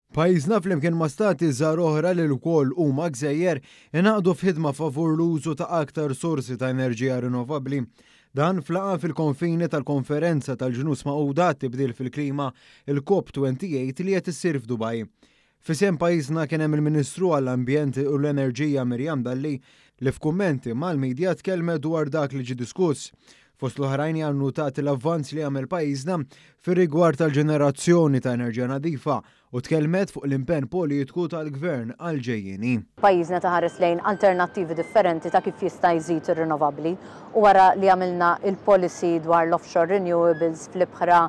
Pajjiżna flimkien ma' stati żgħar oħra li lkoll huma gżejjer ingħaqdu f'ħidma favur l-użu ta' aktar sorsi ta' enerġija rinnovabbli. Dan f'laqgħa fil-konfini tal-Konferenza tal-Ġnus Magħquda għat-Tibdil fil-Klima, il-COP28 li qed issir f'Dubaj. F'isem pajjiżna kien hemm il-Ministru għall-Ambjent u l-Enerġija Miriam Dalli li f'kummenti mal-midja tkellmet dwar dak li ġie diskuss. Fost l-oħrajn hija nnutat l-avvanz li għamel pajjiżna fir-rigward tal-ġenerazzjoni ta' enerġija nadifa u tkellmet fuq l-impenn politiku tal-Gvern għall-ġejjieni. Pajjiżna taħares lejn alternattivi differenti ta' kif jista' jżid ir-rinnovabbli u wara li għamilna il-policy dwar l-offshore renewables fl-ibħra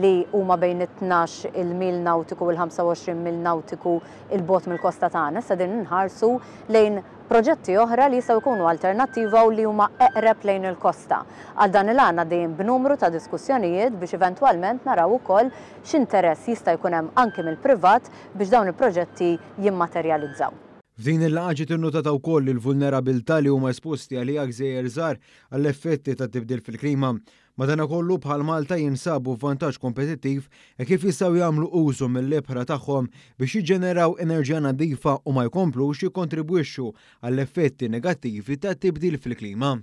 li huma bejn it-12 il-mil nautiku u l-25 mil nautiku 'il bogħod mill-kosta tagħna, issa din inħarsu lejn proġetti oħra li jistgħu jkunu alternattiva u li huma eqreb lejn il-kosta. Għal dan il-għan għaddejjin b'numru ta' diskussjonijiet biex eventwalment naraw ukoll x'interess jista' jkun hemm anki mill-privat biex dawn il-proġetti jimmaterjalizzaw. F'din il-laqgħa ġiet innutata wkoll il-vulnerabilità li huma esposti għaliha gżejjer żgħar għall-effetti tat-tibdil fil-klima. Madanakollu bħal Malta jinsabu f'vantaġġ kompetittiv e kif jistgħu jagħmlu użu mill-ibħra tagħhom biex jiġġeneraw enerġija nadifa u ma jkomplux jikkontribwixxu għall-effetti negattivi tat-tibdil fil-klima.